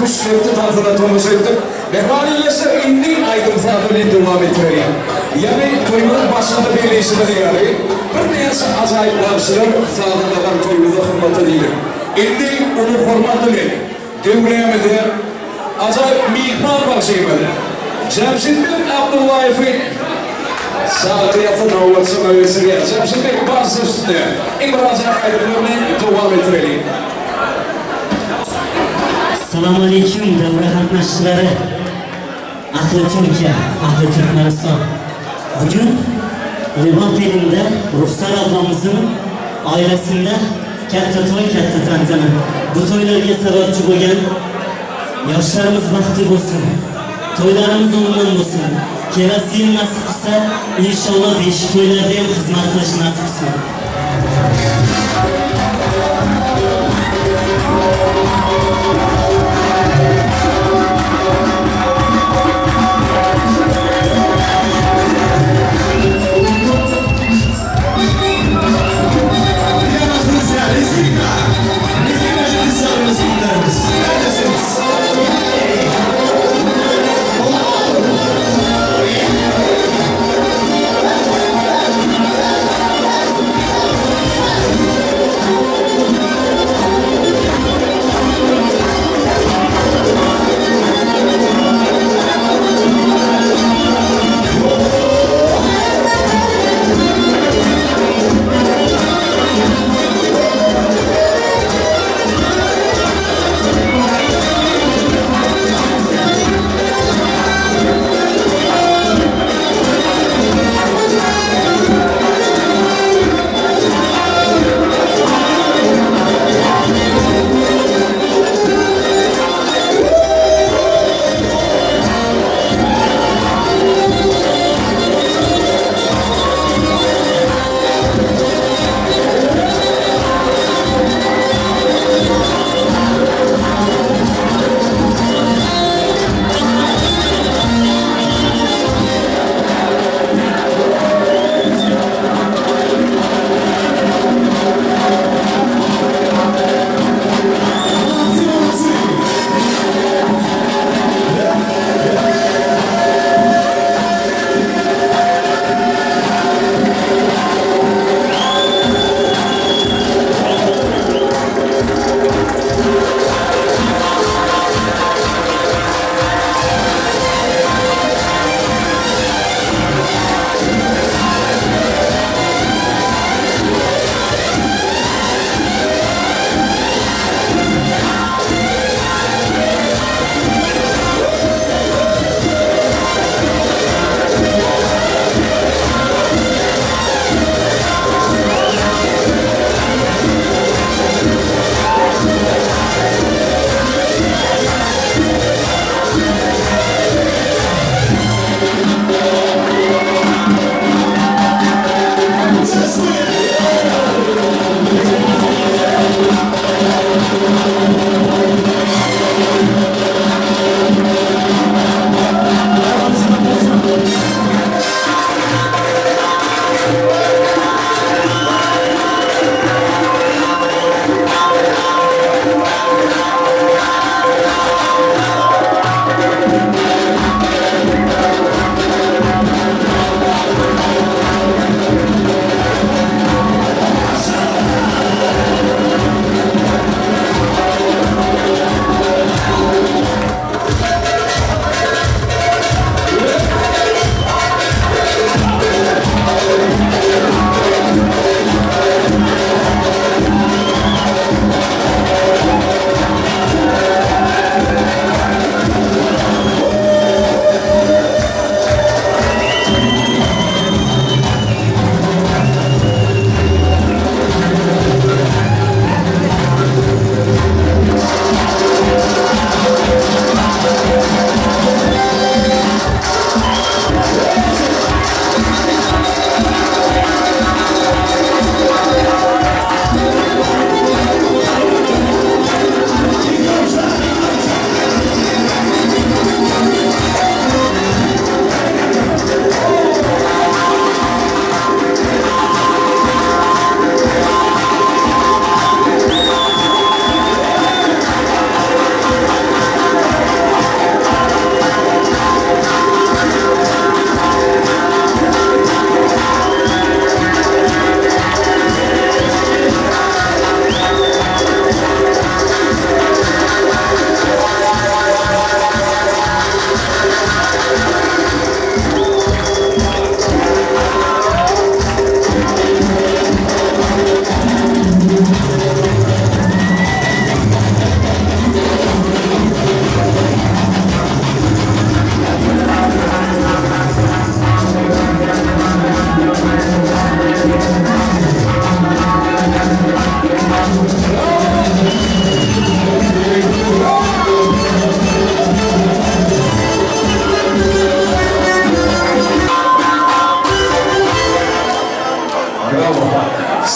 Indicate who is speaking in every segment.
Speaker 1: Küştdepdi tansyna tomaşa etdik. Mähriban ildeşler, indi aýdym-saz bilen dowam etdireliň. Ýaňy toýumyzyň başynda belleýşimiz ýaly, birnäçe ajaýyp bagşylar, sazandalar toýumyzda hyzmatda diýdik. Indi uly hormat bilen döwrämize ajaýyp myhman bagşymyz Jemşitbek Abdyllaýewi çagyrýas, nobatçylyga geçirýäs. Jemşitbek, baş üstüne! Iň bir ajaýyp aýdymlar bilen dowam etdireliň.
Speaker 2: Salam aleýkum döwre gatnaşyjylary, ahli Türkiýe, ahli Türkmenistan. Bugün Lebap ilinde Ruhsar ablamyzyň ailesinde katta toý, katta tantana. Bu toýlarga sababçy bolgan ýaşlarymyz bagtly bolsun. Toýlarymyz oňdan bolsun. Kelasi ýyl nasip qilsa, inşallah beşik toýlarda hem hyzmat qilish nasip qilsin.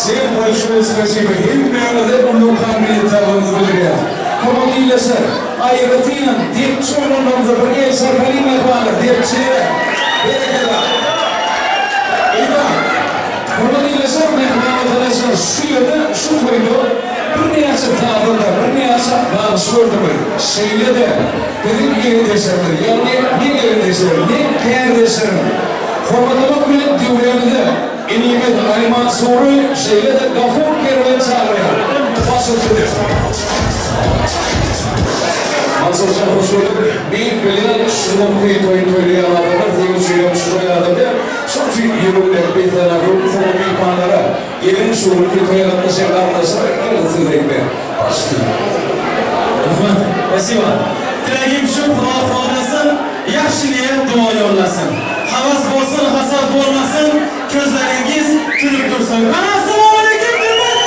Speaker 1: Всем большое spasibo. Hemmäňize ullakan minnetdarlygymyzy bildirýäris. Hormatly ildeşler, aýratynam depçi oglanlarymyza bir el çarpalyň mähribanlar, depçilere. Berekella. Eýwa, hormatly ildeşler, mähriban watandaşlar, şu ýerde, şu toýda birnäçe sazanda, birnäçe bagşy gördüňiz. Şeýle-de biziň egindeşlerimiz, ýagny meň egindeşlerim, meň kärdeşlerim hormatlamak bilen döwremize Inimiz Ali Mansury, şeýle-de Gafur Kerweni çagyrýar. Baş üstüne. Mansurjan hoş gördük. Men bilýän şunuň toýuny toýlaýan adamlar seň üçinem şunuň ýaly däl. Şoň üçin ýürekden beslenen rugsat myhmanlara, geliň şu günki toýa gatnaşan garyndaşlara ýylgy söz aýtmak. Baş üstüne.
Speaker 3: Rahmat. Spasibo. Tilegim şu Huda horlasyn, ýagşy niýet duo ýollasyn. Hawas bolsun, hasat bolmasyn, közleriňiz gülüp dursun. Ana Assalamualeýkum Türkmenistan!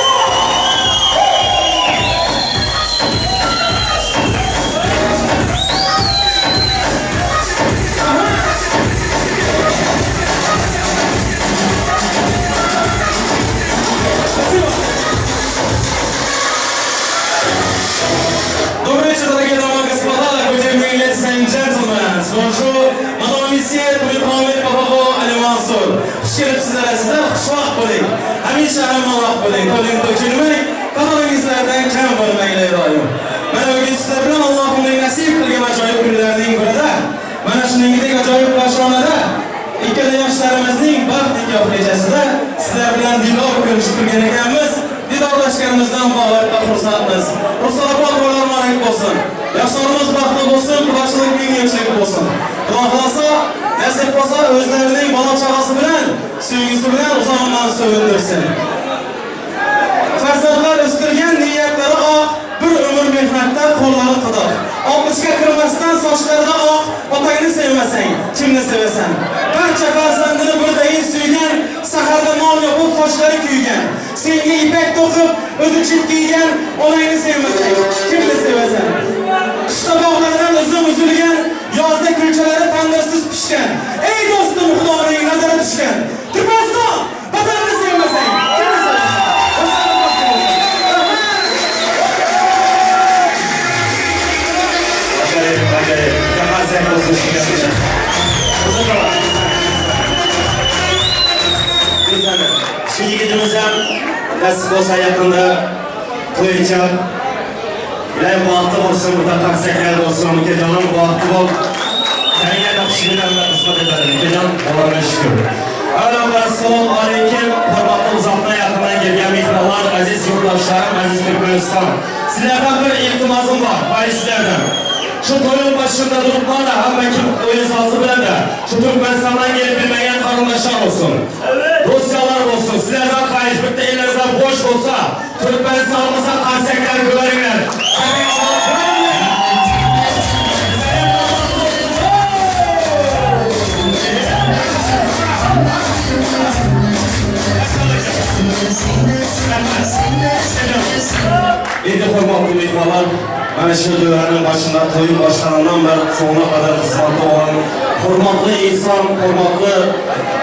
Speaker 3: Добрый вечер, дорогие дамы и господа, good evening, ladies and gentlemen. Bonjour, madame, monsieur, Türkmen Baba Ali Mansur. Xush kelibsizlar azizlar, xushvaqt bo'ling. Hamisha hamma bo'ling, to'ling to'kilmang, qatoringizlardan kam bo'lmanglar iloyim. Mana bugun sizlar bilan Allohimning nasib qilgan ajoyib kunlarning birida, mana shuningdek ajoyib kashonada ikkala yoshlarimizning baxt nikoh kechasida sizlar bilan diydor ko'rishib turgan ekanmiz. Diydorlashganimizdan bag'oyatda xursandmiz. Ruxsor opa to'ylar muborak bo'lsin. Yoshlarimiz baxtli bo'lsin, qudachilik ming yilchilik bo'lsin. Xudo xohlasa, nasib bo'lsa o'zlarining bola chaqasi bilan, sevgisi bilan uzog'undan sevindirsin. Farzandlar o'stirgan niyatlari oq, bir umr mehnatda qo'llari qidiq. 60 ga kirmasdan sochlarida oq, otangni sevmasang, kimni sevasan? Barcha farzandini birdayin suygan, saharda non yopib sochlari kuygan. Senga ipak to'qib, o'zi chit kiygan, onangni sevmasang, kimni sevasan? Qishda bog'lardan uzum uzilgan, yozda kulchalari tandirsiz pishgan. Ey do'stim, Xudoning nazari tushgan. Turkmaniston, vatanni sevmasang, kimni sevasan? O'zingni baxtli bo'lsin. Rahmat!
Speaker 4: Ajoyib, ajoyib. Qarsak bo'lsin shunga. Uzataman. Bizani shu yigitimiz ham nasib bo'lsa yaqinda to'y echar. Iloyim baxtli bo'lsin, burada qarsaklar bo'lsin, ukajonim baxtli bo'l. Senga yaxshi kunlarda xizmat etadi, ukajon, Allohga shukur. Avvalambor assalomu alaykum, hurmatli uzoqdan yaqindan kelgan mehmonlar, aziz yurtdoshlarim, aziz Turkmaniston. Sizlardan bir iltimosim bor, xohish sizlardan. Shu to'yning boshida turibman, hamma kim o'yin sozi biladi. Shu Turkmanistondan kelib bilmagan qarindoshlar bo'lsin. Do'stlar bo'lsin. Sizlardan xohish bitta elingizlar bo'sh bo'lsa, Turkmanistonimizga qarsaklar ko'ringlar. Ko'ringlar. Endi hurmatli mehmonlar, mana shu dövranın başında to'yun boshlangandan beri so'ngina qadar xizmatda bo'lgan hurmatli inson, hurmatli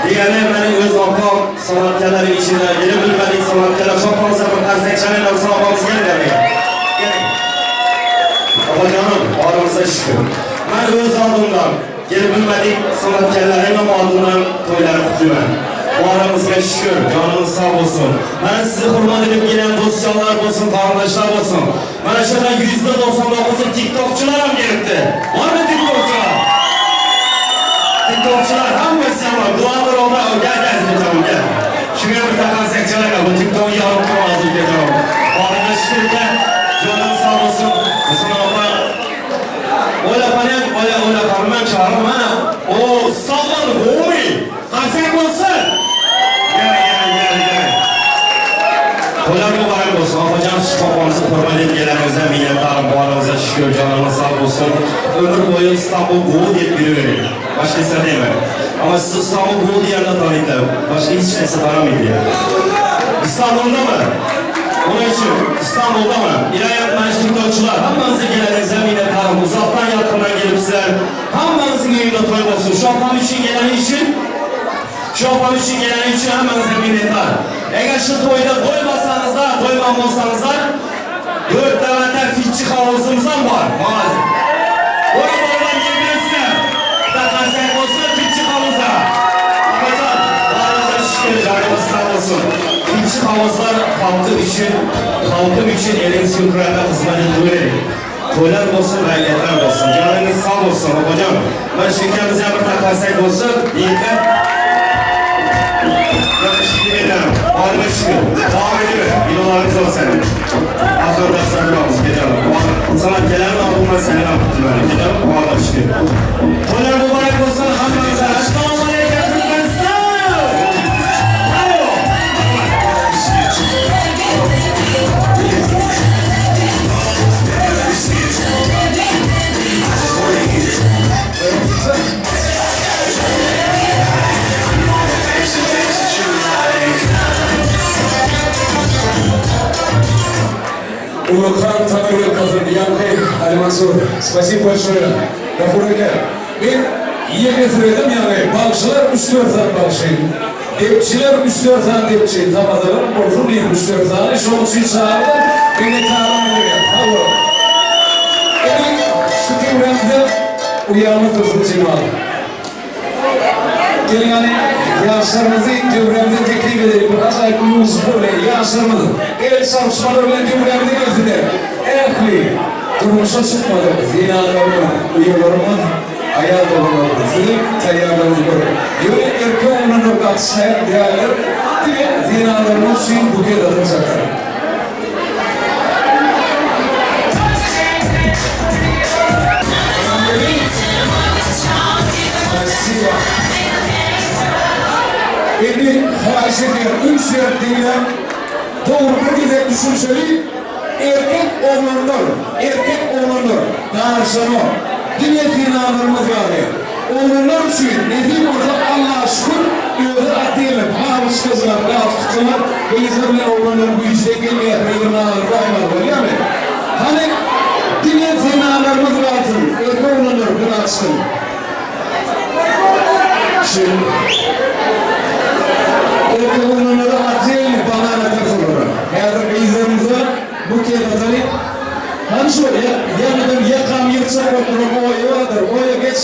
Speaker 4: degani mening o'z opam san'atkorlar ichida yeri bilmadik san'atkorlar chopamiz bir qarsak chalaylar opamiz kelinglar. Keling. Opajonim, borimizga shukur. Men o'z oldimdan kelib bilmadik san'atkorlarim oldimdan to'ylarni qutlayman. Borimizga shukur, jonimiz sog' bo'lsin. Mana sizni hurmat edib kelgan do'stjonlar bo'lsin, qarindoshlar bo'lsin. Mana shu yerda 99% TikTokchilar ham kelibdi. Bormi TikTokchilar? TikTokchilar hammasi ham bor. Главный rolda gel gel ukajonim gel. Shunga bir qarsak chalayman. Bu TikTokni yorib turamiz ukajonim. Borimizga shukur, jonimiz sog' bo'lsin. Musulmon opa O'ylab qarang, o'ylab o'ylab qarang, chog'im mana. O, Istanbul G'o'mi. Qarsak bo'lsin. Gel gel gel gel. To'ylar muborak bo'lsin. Opajon shu opamizni hurmat etganlaringizdan minnatdorim. Boringizga shukur, joningiz sog' bo'lsin. Umr bo'yi Istanbul Go deb yuravering. Boshqa narsa deyman. Ammo siz Istanbul Go deganda taniydilar. Boshqa hech narsa tanimaydi. Istanbuldami? Onun uchun İstanbul'dami? İlahiyat mana shu TikTokchilar hammamizga kelganingizdan minnatdorim. Uzoqdan yaqindan kelibsizlar. Hammamizning uyida to'y bo'lsin. Shu opam uchun kelgani uchun Shu opam uchun kelgani uchun hammamizga minnatdor.
Speaker 3: Eger şu toýda goýmasaňyzlar, goýman bolsaňyzlar, dört dagada fitçi howuzymyzam bar. Magazin. Ony boluban ýebilesizler. Da konsert bolsun fitçi howuza. Abajan, baryňyza şükür, janyňyz sag bolsun. Fitçi howuzlar halky üçin, halkym üçin elin sürkürende hyzmat edip durerin. Toýlar bolsun, gaýratlar bolsun. Janyňyz sag bolsun, Abajan. Mana şu ikimize bir takarsak bolsun, ýigitler. Ýakyşykly gelýär. Baryňa şükür. Dowam ediber. Ýylylaryňyz bolsun. Ahyrda saýlawymyz gelen. Sana gelen aklymdan seni aklymdan gelen. Baryňa şükür. Toýlar mübarek bolsun hammaňyza. Assalamu aleykum Türkmenistan. Bravo.
Speaker 1: Ullakan Taňryýalkasyn ýaňky Ali Mansur. Spasibo bolşoýe. Gafur eke. Men ýeke süredim ýaňy bagşylar üç-dört sany bagşy. Depçiler üç-dört sany depçi. Tamadalar bolsun diýip üç-dört sany. Şoň üçin çagyrdym. Minnetdarlyk bildirýän. Sag boluň. Indi şu töwrämizde uýamyz dursun Jemal. Geliň hany ýaşlarymyzy döwrämize teklip edeýin bir ajaýyp muzika bilen ýaşlarymyz el çarpyşmalar bilen döwrämize gelsinler. Ähli durmuşa çykmadyk zenanlarymyz, uýalarymyz, aýal doganlarymyz siziň taýýarlygyňyzy görüp, ýöne erkek oglanlar gatyşmaýan däldir, diňe zenanlarymyz üçin buket atyljakdyr. Spasiba. Indi haýyş edýän üns berip diňläň. Dogry bir gezek düşünşeli. Erkek oglanlar, erkek oglanlar garyşanok. Diňe zenanlarymyz galýar. Oglanlar üçin nesip bolsa Allaha şükür özi atýerler, babyçkajylar, galstukçylar, gyzlar bilen oglanlaryň güýji deň gelmeýär, bir-birine agyr baglar bolýarmy? Hany diňe zenanlarymyz galsyn, erkek oglanlar bir açsyn. Şu erkek oglanlara atýerli banan atarys olara. Häzir gyzlarymyza buket ataly. Hany şu ýaňydan ýakamy ýyrtjak bolup duran oýa bardyr, oýa geç.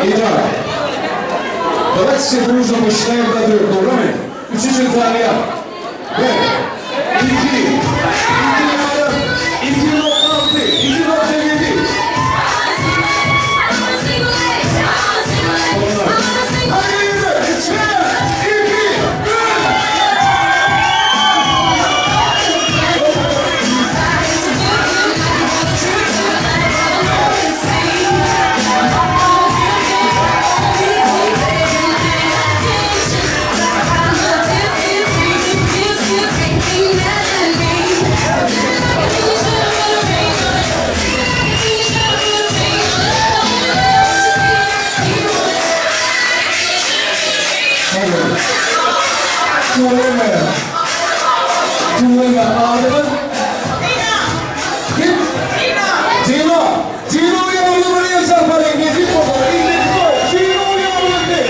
Speaker 1: Итак, давайте все дружно посчитаем до трех, dogrymy? Üçünji saniýa. Bir, iki, iki ýarym, 2.6, 2.7. Hadi yürü. Bir, iki, üç. Tüweleme. Tüweleme. Adyňyz? Kim? Dino. Dino ýaly bir el çarpalyň. Nesip bolsa. Illi Dino ýaly.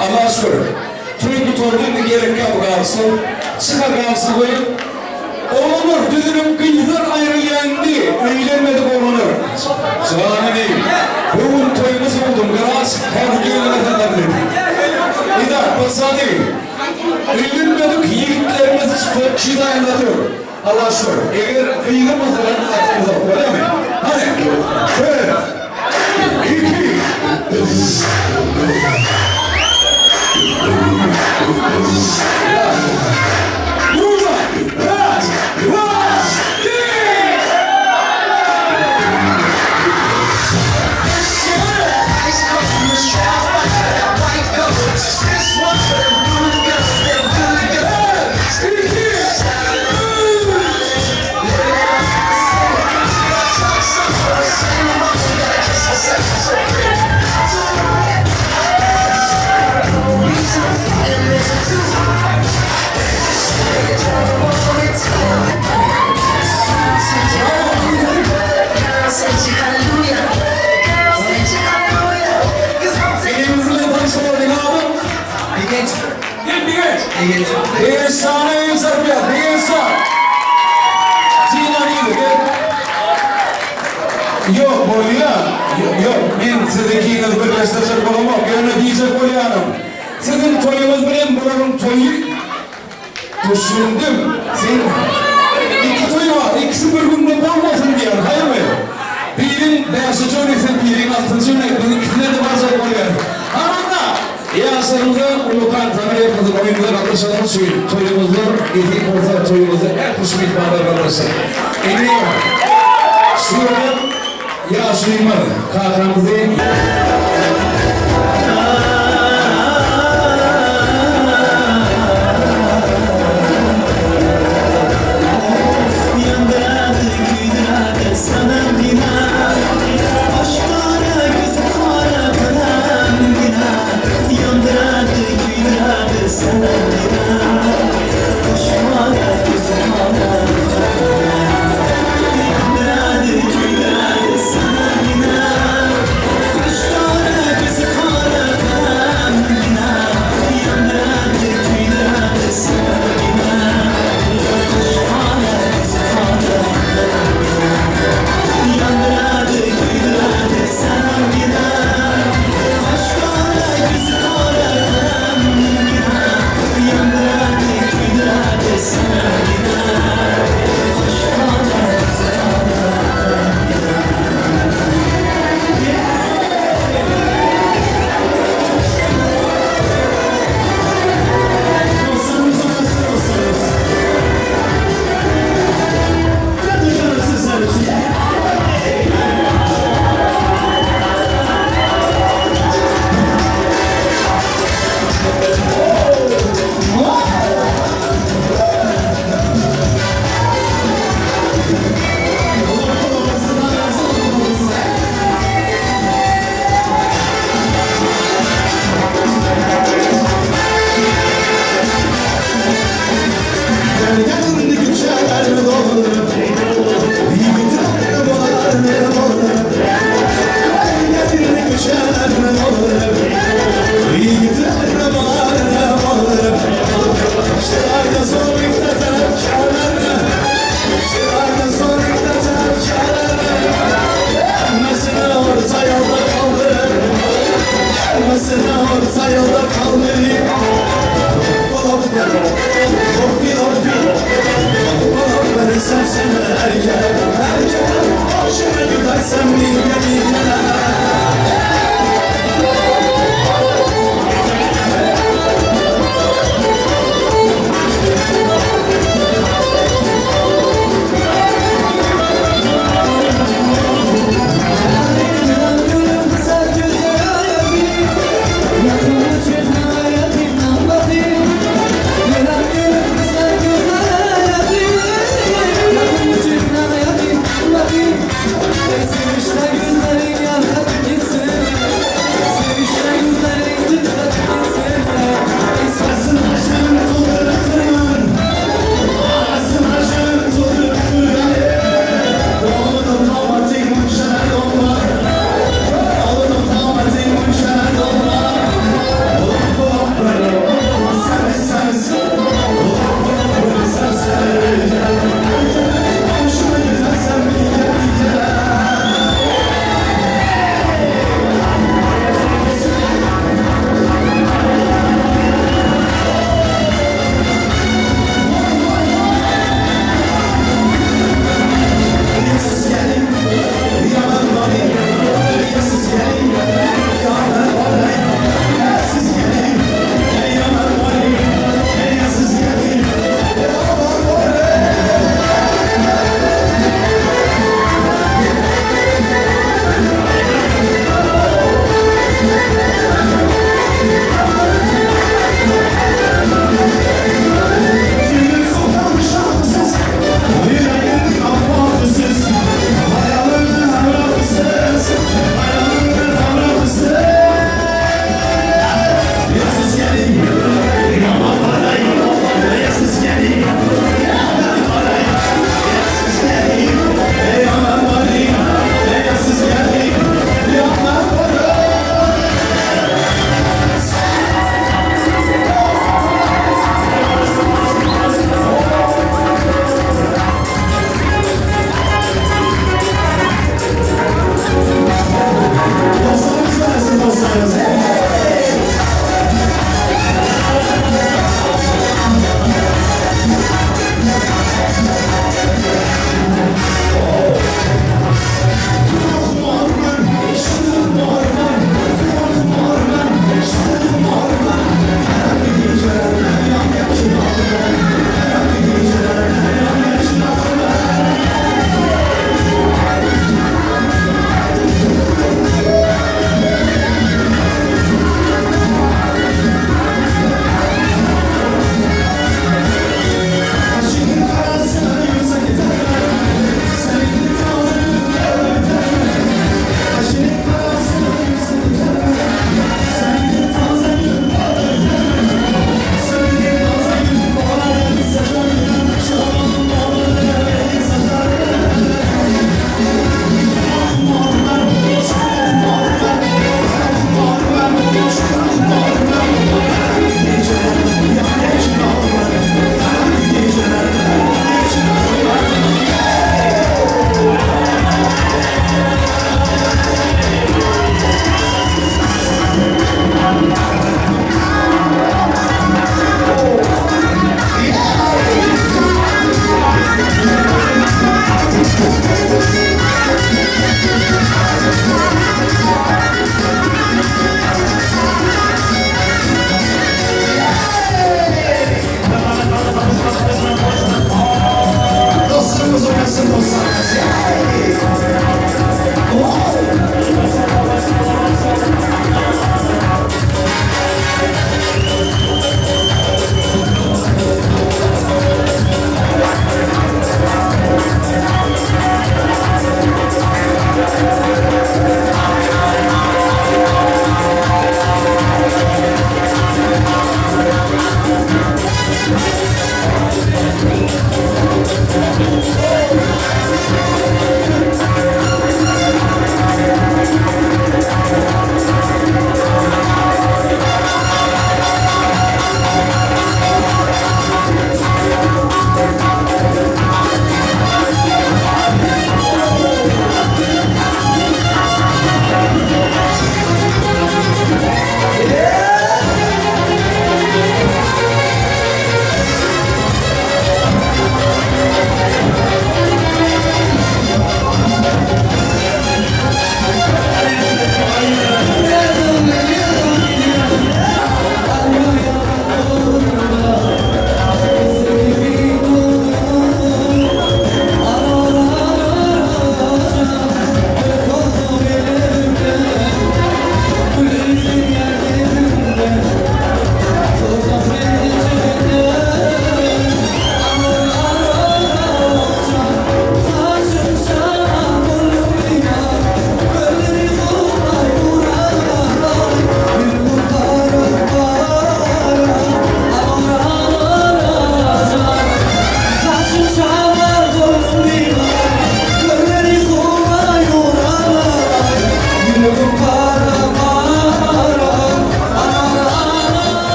Speaker 1: Allaha şükür. Toý gutardy indi gerek ýok galsyn. Çyka galsyn goý. Oglanlar düzülip gyzlar aýrylýan indi öýlenmedik oglanlar. Janyny bu gün toýuny sowdum biraz häzir gelene kadar diýdi. Ida patsany öýlenmedik ýigitlerimiz çykyp şidaýynda dur. Allaha şükür. Eger gyzy bolsalar gaty uzak bolýamy? Hany bir, iki. Дружно! Раз, два, три! Bir, iki, üç! Begenç. Begenç sana el çarpýar. Begenç jan. Tina nirde? Gel. Ýok, bolýa. Ýok, men siz ikiňizi birleşdirjek bolamok. Ýöne diýjek bolýanym, siziň toýuňyz bilen bularyň toýy Düşündim. Sen iki toý bar, ikisi bir günde bolmasyn diýýän, haýyrmy? Biriň bäşinji güni, sen biriň altynjy güni, biz ikisine-de barjak bolýarys. Hamana, ýaşlarymyza ullakan familiýa gyzyl oýunlar gatnaşanyňyz üçin toýuňyzda nesip bolsa toýuňyzda ähli şu myhmanlar gatnaşsyn. Indi şu ýerde ýaşulymyz kakamyzy.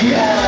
Speaker 5: Yeah!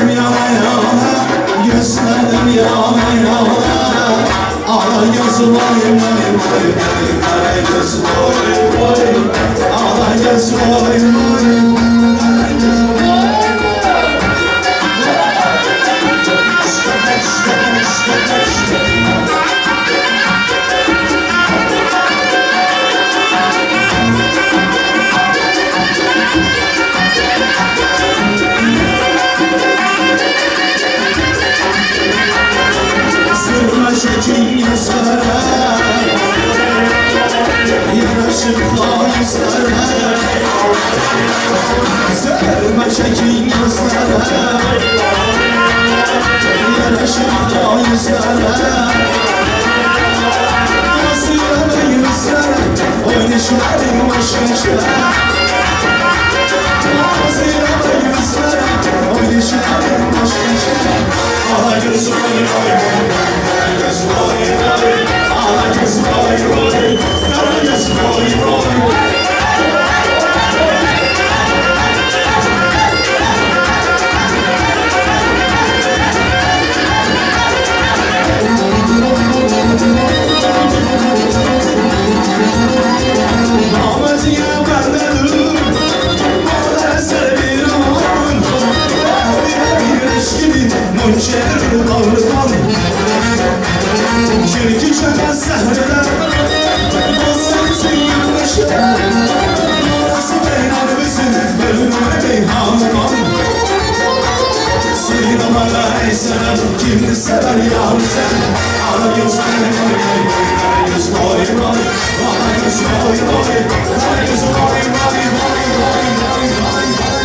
Speaker 5: Gözlerim yana yana, gözlerim yana yana. Ala göz vay vay vay vay, kara göz vay vay. Ala göz vay vay, kara göz vay vay. Sırma çekin gözlere, Yaraşıklı yüzlere. Sırma çekin gözlere, Yaraşıklı yüzlere. Nasıl yüzlere, Oynayışların başka. Ala göz vay vay vay, kara göz vay vay. Ala göz vay vay, kara göz vay vay. Namazıya bendedir, bana seviyorum. Bir eşkili, münşer dağırdan. Kirki çöken sehrede, bozsan sıyırmışı. Orası beynar bizim, bölünme beyhanıman. Sinemada ey senem, kimi sever yar sen? Ara göz vay vay vay, kara göz vay vay. Ara göz vay vay, kara göz vay vay vay vay vay vay vay.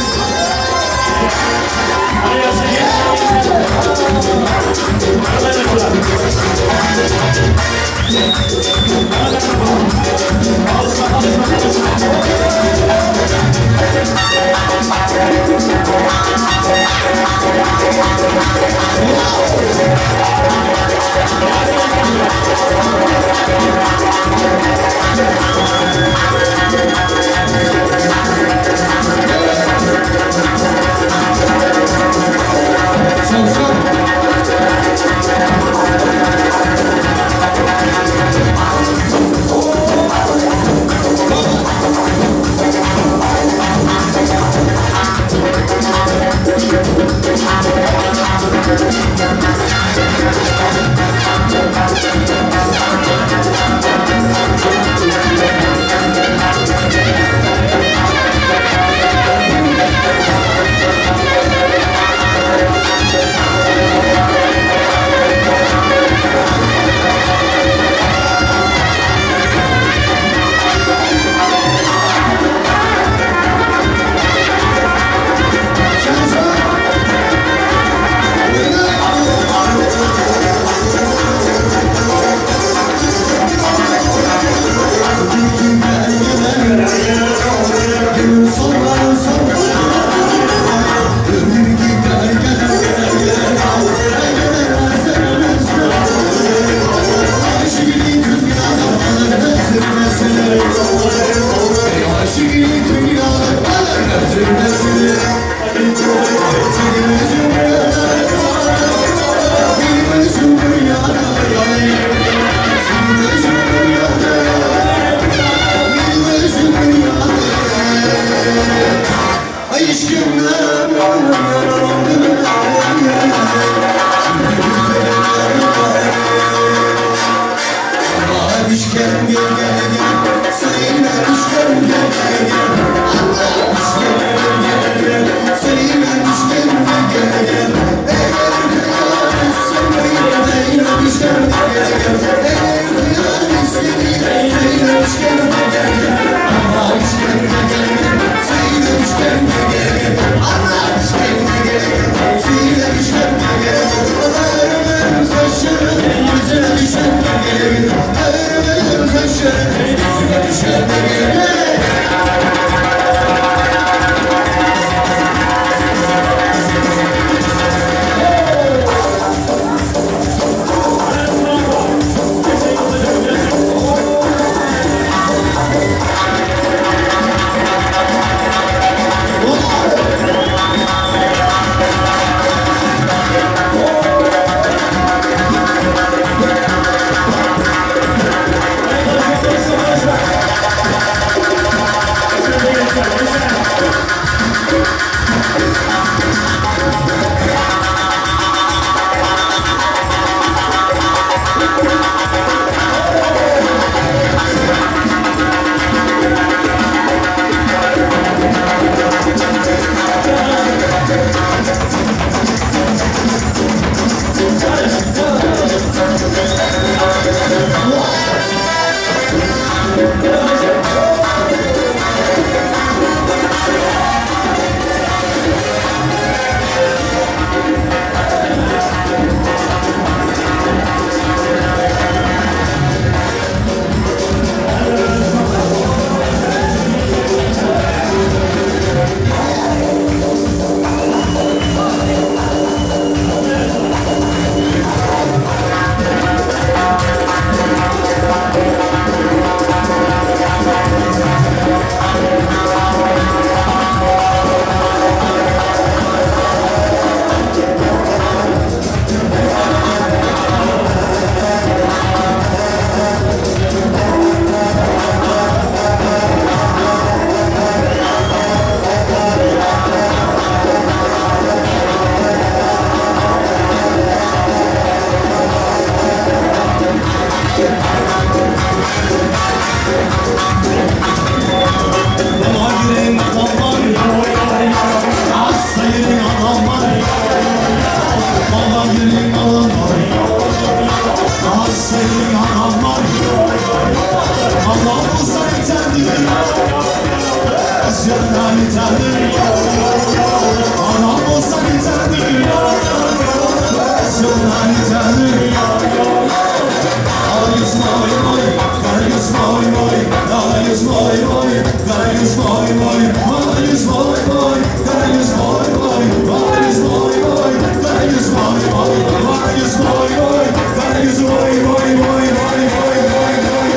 Speaker 5: vay vay Kara göz vay vay Ala göz vay vay Kara göz vay vay Ala göz vay vay Kara göz vay vay Ala göz vay vay Kara göz vay vay Ala göz vay vay Kara göz vay vay vay vay vay vay vay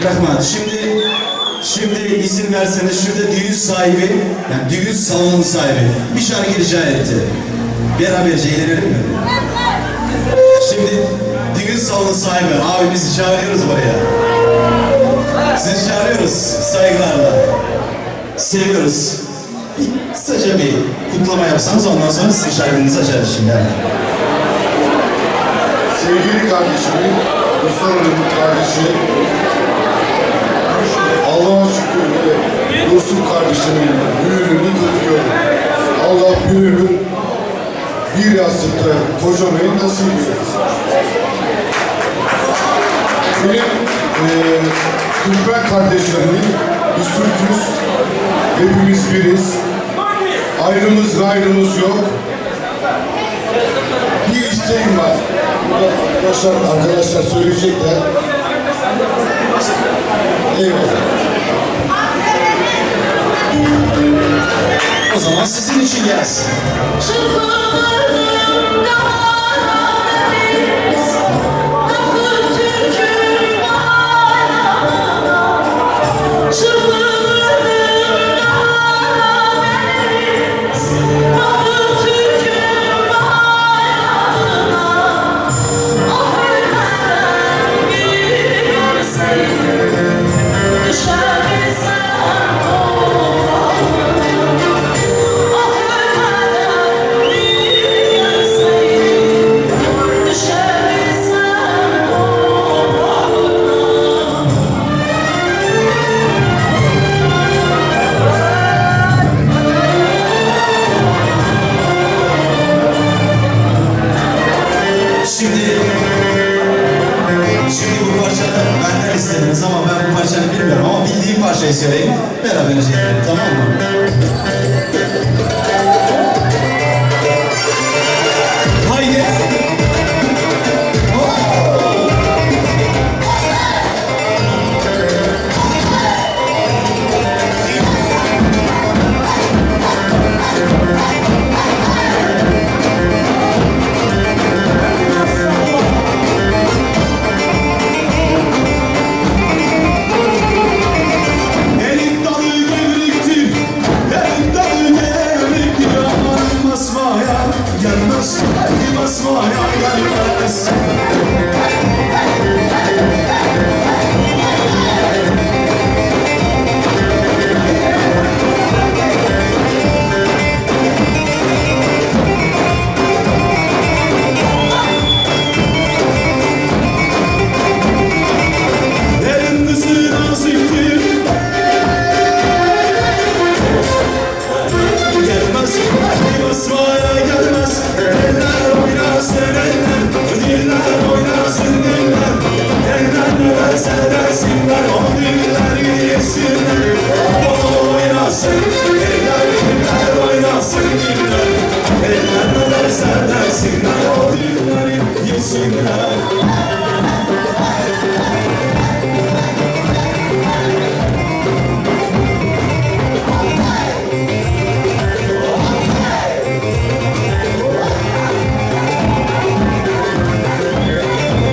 Speaker 3: Rahmat. Şimdi şimdi izin verseniz şurada düğün sahibi, yani düğün salonun sahibi bir şarkı rica etti. Beraberce eğlenelim mi? Şimdi düğün salonu sahibi abimizi çağırıyoruz buraya. Sizi çağırıyoruz saygılarla. Seviyoruz. Bir, kısaca bir kutlama yapsanız ondan sonra sizin şarkınızı açarız şimdi. hemen.
Speaker 6: Sevgili kardeşimin, Ruslan'ın kardeşi, Allah'a şükür ve dostum kardeşimin düğününü kutluyorum. Allah bir ömür bir yastıkta kocamayı nasip eylesin. Benim eee Türkmen kardeşlerimin, biz Türk'üz, hepimiz biriz. Ayrımız gayrımız yok. Bir isteğim var. Burada Arkadaşlar, arkadaşlar söyleyecekler. Eyvallah.
Speaker 3: O zaman sizin için gelsin.
Speaker 7: Çırpınırdım Karadeniz, Kapı Türk'ün bayrağına. Çırpınırdım Karadeniz, Kapı Türk'ün bayrağına. Ah ölmeden bir görseydim, düşebilsem toprağına. Ah ölmeden bir görseydim, düşebilsem toprağına.
Speaker 3: Şimdi şimdi bu parçanı benden istediniz ama ben bu parçanı bilmiyorum ama bildiğim parçayı söyleyeyim. Beraberce edelim tamam mı? Haydi. Oo!
Speaker 5: Erik dalı gevriktir, erik dalı gevriktir Aman basmaya gelmez, basmaya gelmez Elin kızı naziktir Gelmez, basmaya gelmez. derse dersinler O dilleri yesinler Bol oynasın Eller diller oynasın diller Eller ne derse dersinler O dilleri yesinler.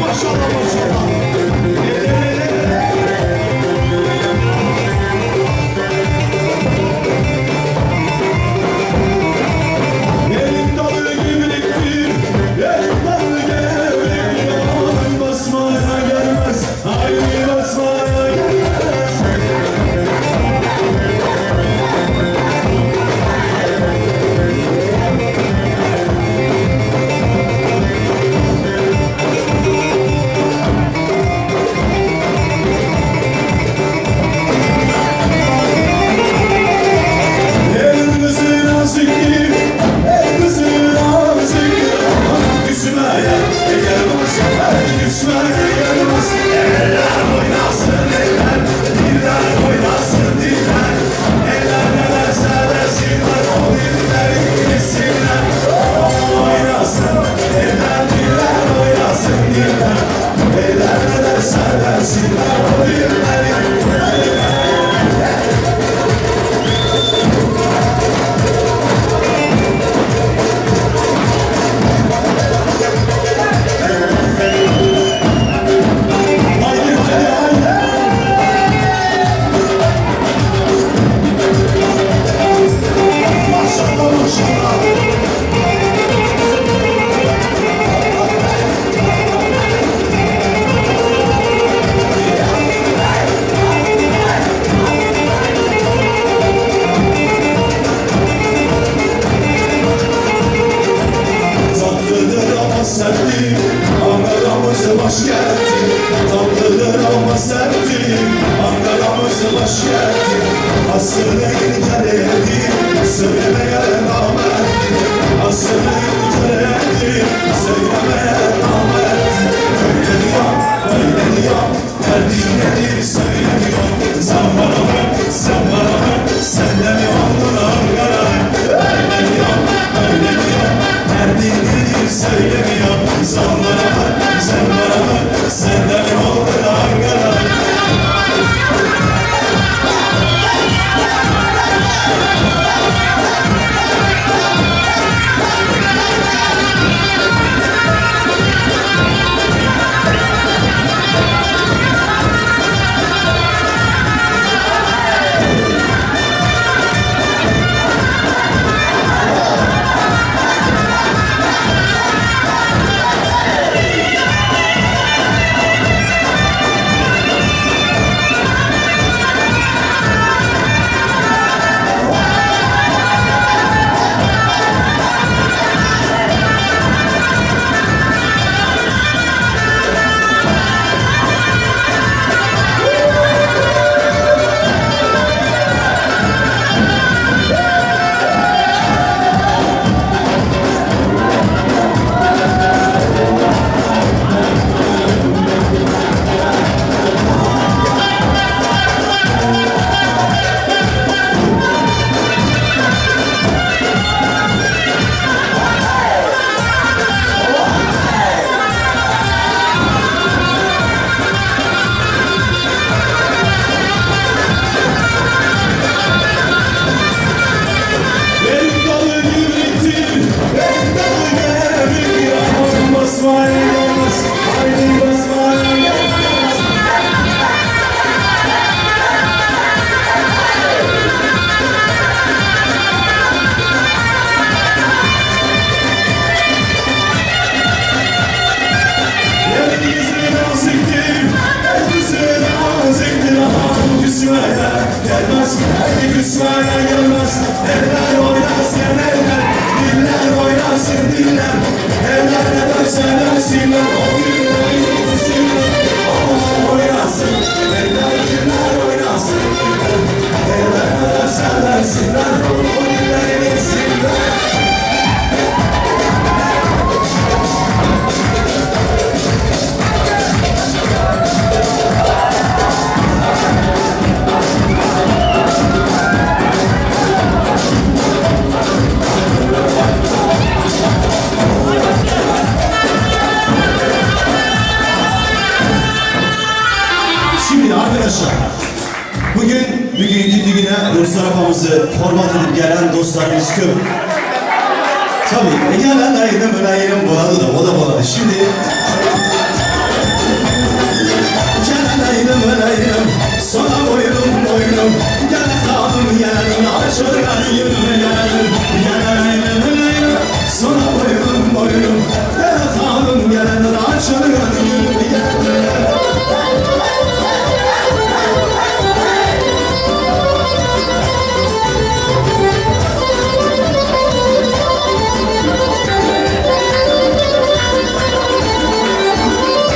Speaker 5: Maşallah maşallah. Elim dalı gevrektir, elim dalı gevrektir. Aman basmaya gelmez. Ruhsar apamyzy hormat edip gelen dostlarymyz köp. Tabii, e gelen ayrım ayrım boladı da, o da boladı. Şimdi Gelen ayrım ayrım, sana boynum boynum. Gel hanım gel, açılgan yürüme gel. Gelen ayrım ayrım, sana boynum boynum. Gel hanım gel, açılgan yürüme gel.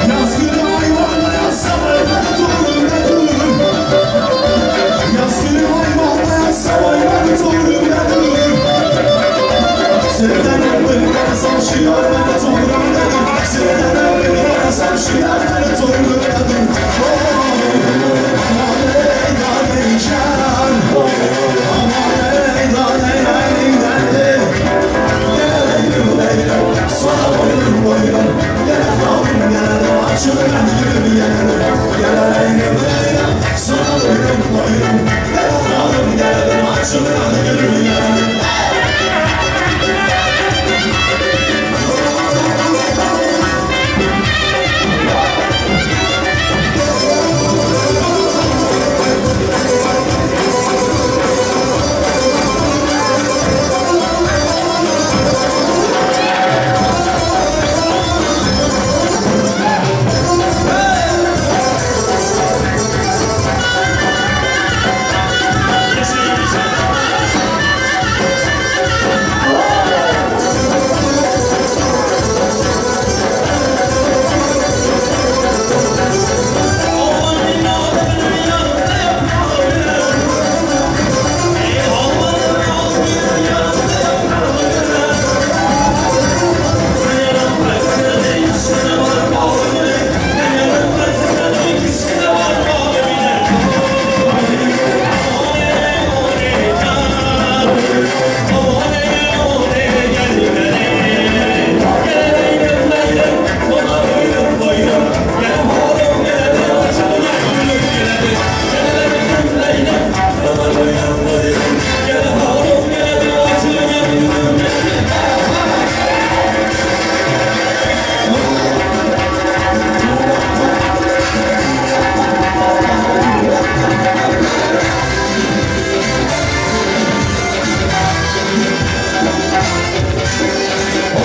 Speaker 5: Yaz günü ayvanda yatsam ben dururum ben dururum. Yaz günü ayvanda yatsam ben dururum ben dururum. Sevdenim bir yansam şu yar ben dururum dedim. Sevdenim bir yansam şu yar ben dururum dedim. Oy, aman ey dane can. Aman ey dane ey dane. Gel leylim sana boynum boynum. Gel hanım gel, açılgan gülüm gel. Gel leylim leylim, sana boynum boynum. Gel hanım gel, açılgan gülüm gel.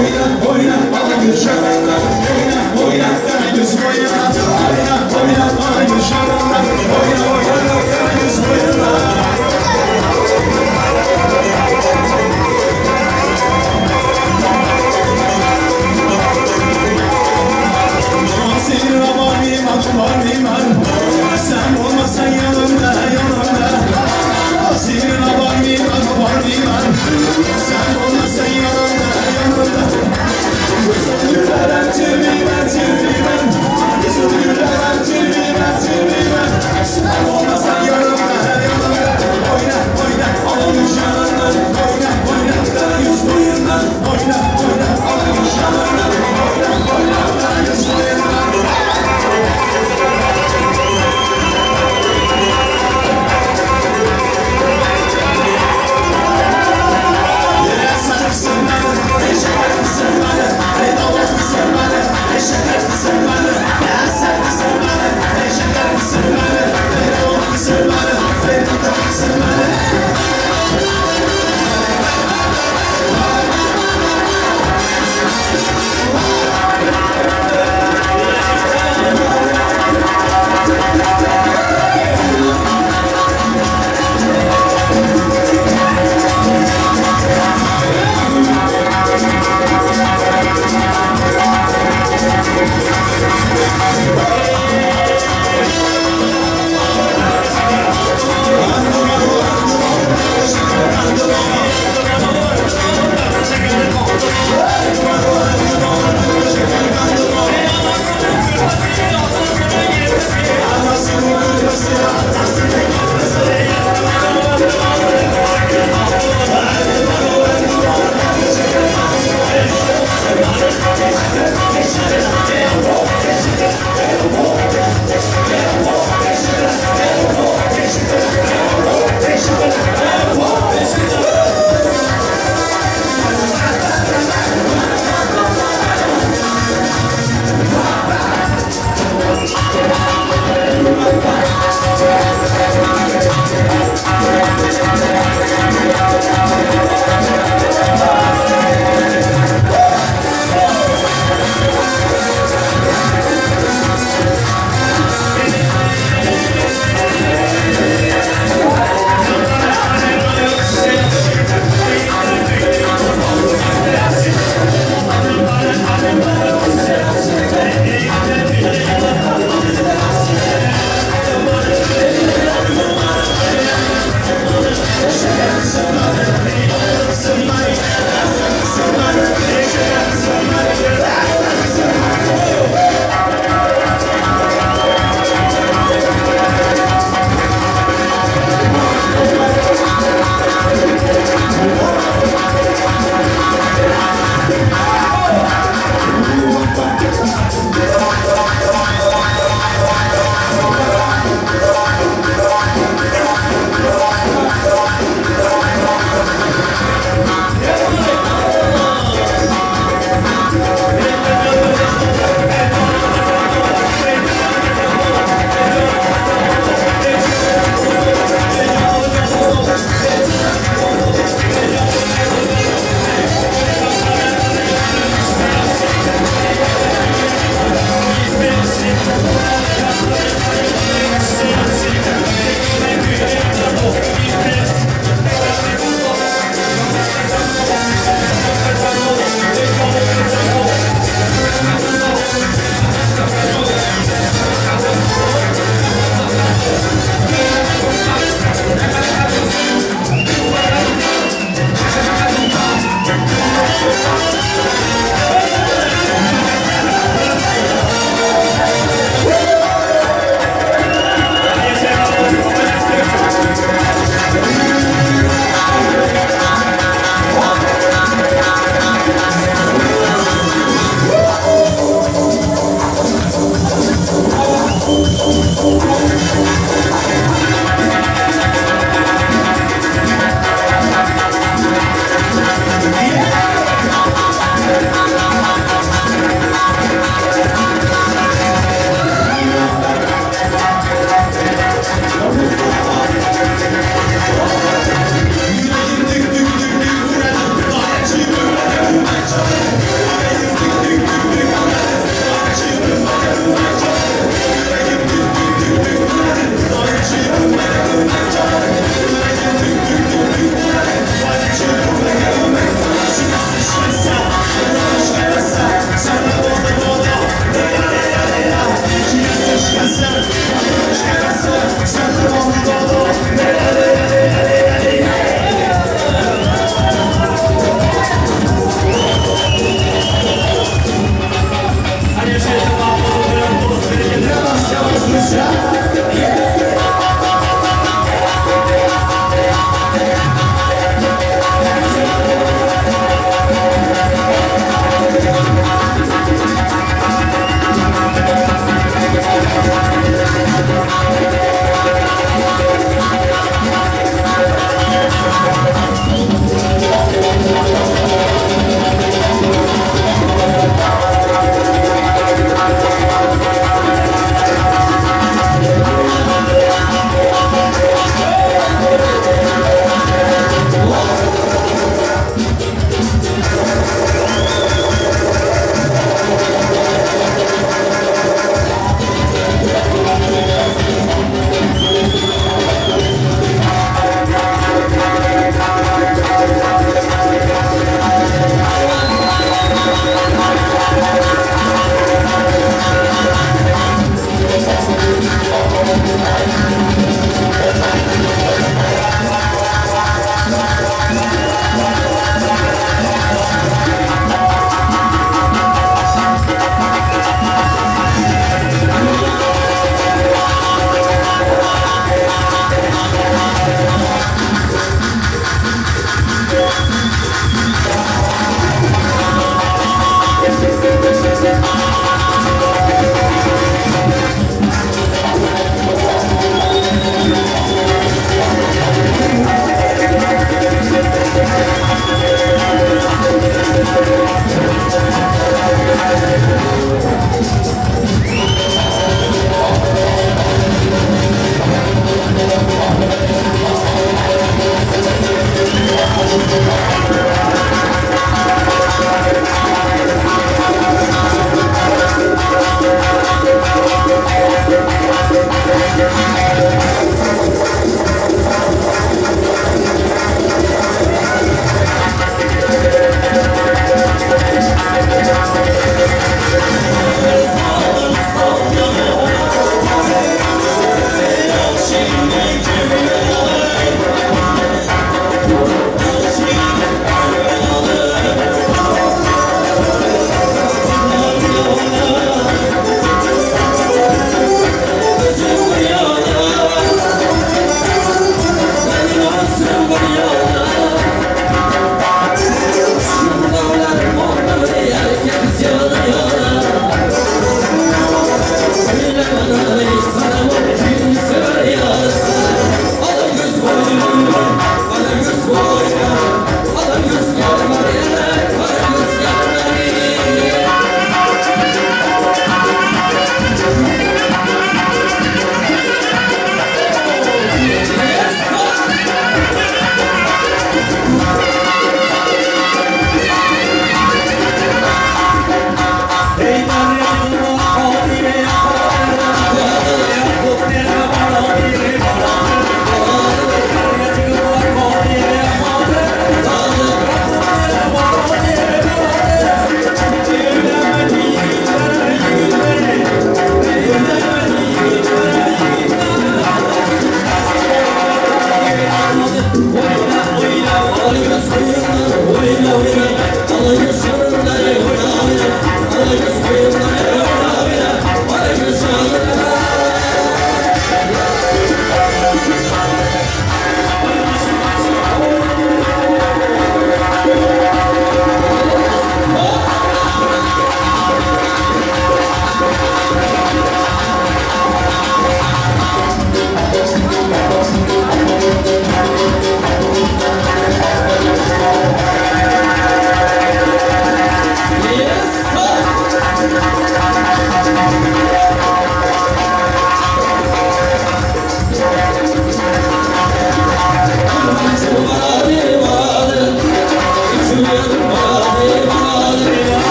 Speaker 5: Oyna oyna bana göz şaraplar Oyna oyna kara göz oyna Oyna oyna bana göz şaraplar Oyna oyna kara göz oyna Senin aman iman iman Sen olmasan yanımda yanımda Senin aman iman iman Sen olmasan yanımda yanımda Kızıl güllerem tüyüm tüyüm Kızıl güllerem tüyüm tüyüm.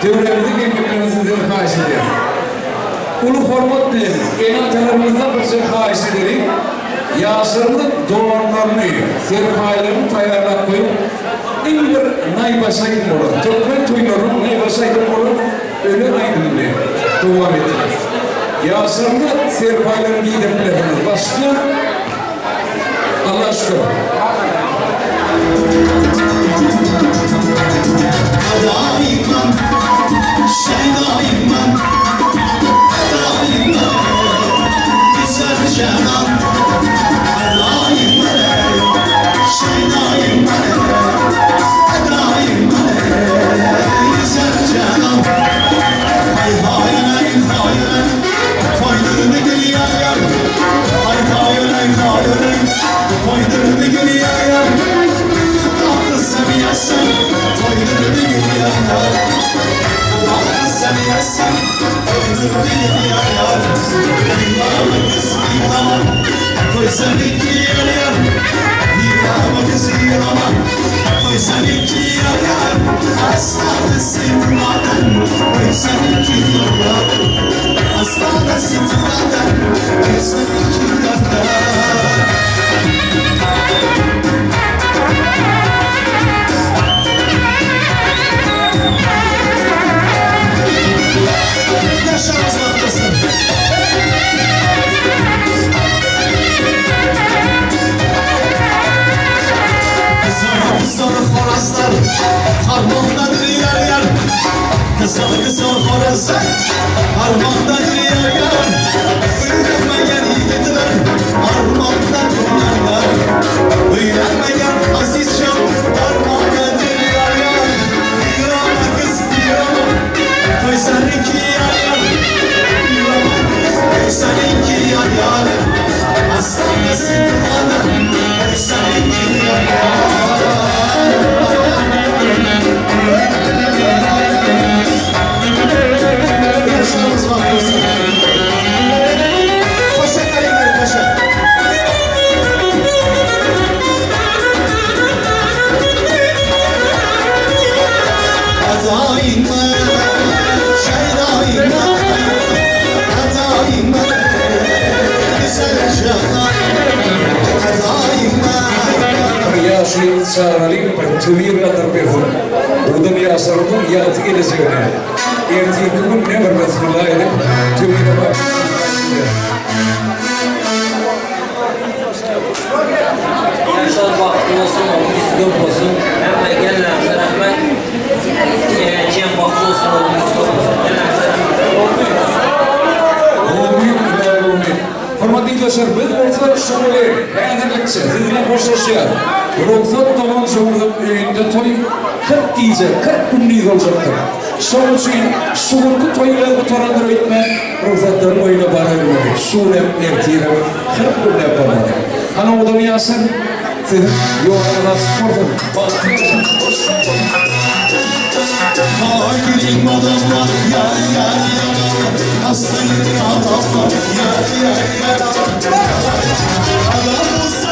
Speaker 1: Töweregimize gelmeklerini sizden haýyş edýäris. Uly hormat bilen ene-atalarymyzdan birje haýyş edeliň, ýaşlarymyzyň donlaryny, serpaýlaryny taýýarlap goýup, iň bir naýbaşy aýdym bolan, türkmen toýlarynyň naýbaşy aýdymy bolan Öler aýdymy bilen dowam etdiris. Ýaşlarymyza serpaýlaryny giýdirip bilersiňiz. Başda Allaha şükür.
Speaker 5: Adaýman, şeýdaýman, Adaýman, güzel janan. Adaýman, şeýdaýman, Adaýman, güzel janan. Hay hay hay hay, toýduryny gül ýar ýar. Hay hay hay hay, toýduryny gül ýar ýar. Tatlı seviyorsan, toýduryny gül ýar ýar. Tatlı seviyorsan, toýduryny gül ýar ýar. Yıllama kız yıllama, toý seninki ýar ýar. Yıllama kız yıllama, toý seninki ýar ýar. Asla sırtmadan, toý seninki ýar ýar. Asla sırtmadan, toý seninki ýar ýar. Yaşamaz bakmasın. Kızıl kızıl horozlar Harmandadır yar yar. Kızıl kızıl horozlar Harmandadır yar yar. Uylanmayan yigitler Armandadır yar yar. Uylanmayan aziz can Armandadır yar yar. Yığlama kız yığlama Toy seninki yar yar. Yığlama kız toy seninki yar yar. Aslan kızı Toy seninki yar yar. Yaşamız var olsun. Paşa kalemleri paşa. Adayım şeydayım Adayım güzel canan Adayım
Speaker 1: Bir ýaşulyny çagyralyň, bir töwir galdyryp bersin. Owadan ýaşlarymyzyň ýagty gelejegine. Ertirki gün ne bir bismillah edip töwire baryp
Speaker 8: Yaşlar baxtlı olsun, oğlumuz köp olsun. Həmmə gələnlərimizə rəhmət. Gələcəyəm baxtlı olsun, oğlumuz köp olsun. Gələnlərimizə rəhmət.
Speaker 1: Amin, amin. Hormatly ildeşler, biz bolsa şuňa häzirlikçe siz bilen hoşlaşýarys. Rugsat dogan şoňuzyň öýünde toý 40 gije, 40 gündiz boljakdyr. Şonuň üçin şu günki toý bilen gutarandyr öýtme, rugsatlaryň öýüne barabilmeli. Şu gün hem ertir hem 40 günläp barmaly. Hany owadan ýaşlar, siziň ýoluňyz açyk bolsun. Bagtly ýaşaň. Hoş sag boluň.
Speaker 5: Hakirim adamlar yar yar yar Hastayım adamlar yar yar yar Adam olsa